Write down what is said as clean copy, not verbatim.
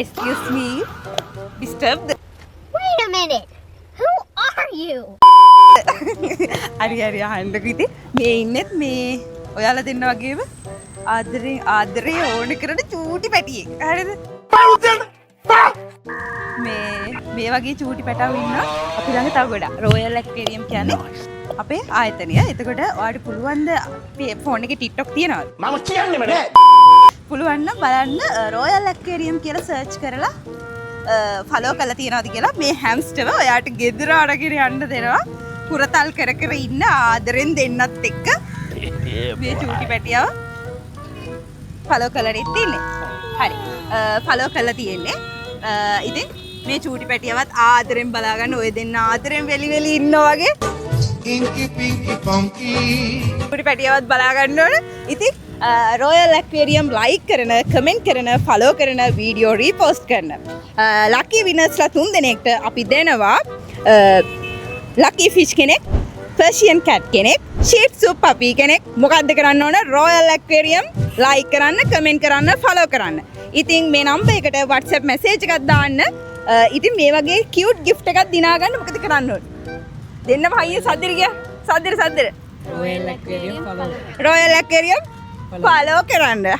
Excuse me. Disturb. Wait a minute. Who are you? හරි හරි, අහන්නකෝ. ඉතින් මේ ඉන්නෙත් මේ ඔයාලා දෙන්න වගේම ආදරේ ආදරේ ඕන කරන චූටි පැටියෙක්. හරිද? මේ මේ වගේ චූටි පැටව් ඉන්නවා අපි ළඟ තව ගොඩක්. රොයල් ඇක්වේරියම් කියන්නේ අපේ ආයතනය. එතකොට ඔයාලට පුළුවන් ද, අපේ ෆෝන් එකේ TikTok තියනවද? මම කියන්නෙම නෑ. පුළුවන් නම් බලන්න, රොයල් ඇක්වේරියම් කියලා සර්ච් කරලා ෆලෝ කරලා තියනවද කියලා. මේ හැම්ස්ටර්ව ඔයාට ගෙදර අරගෙන යන්න දෙනවා. හුරතල් කර කර ඉන්න ආදරෙන් දෙන්නත් එක්ක මේ චූටි පැටියව ෆලෝ කරලා තින්නේ. හරි. ෆලෝ කරලා තියෙන්නේ. ඉතින් මේ චූටි පැටියවත් ආදරෙන් බලාගන්න. ඔය දෙන්න ආදරෙන් වෙලි වෙලි ඉන්නා වගේ Inky pinky ponky. චූටි පැටියවත් බලා ගන්න ඕන. ඉතින් රොයල් ඇක්වේරියම් ලයික් කරන, කමෙන්ට් කරන, ෆලෝ කරන, වීඩියෝ රීපෝස්ට් කරන ලකි විනර්ස්ලා තුන් දෙනෙක්ට අපි දෙනවා ලකි ෆිෂ් කෙනෙක්, පර්ෂියන් කැට් කෙනෙක්, ෂී ට්සු පපි කෙනෙක්. මොකද්ද කරන්න ඕන? රොයල් ඇක්වේරියම් ලයික් කරන්න, කමෙන්ට් කරන්න, ෆලෝ කරන්න. ඉතින් මේ නම්බර් එකට WhatsApp message එකක් දාන්න. ඉතින් මේ වගේ කියුට් ගිෆ්ට් එකක් දිනා ගන්න මොකද කරන්න ඕන? දෙන්නම හයියෙන් සද්දෙට ගියා. සද්දෙට සද්දෙට. Royal aquarium follow. Royal aquarium follow කරන්න.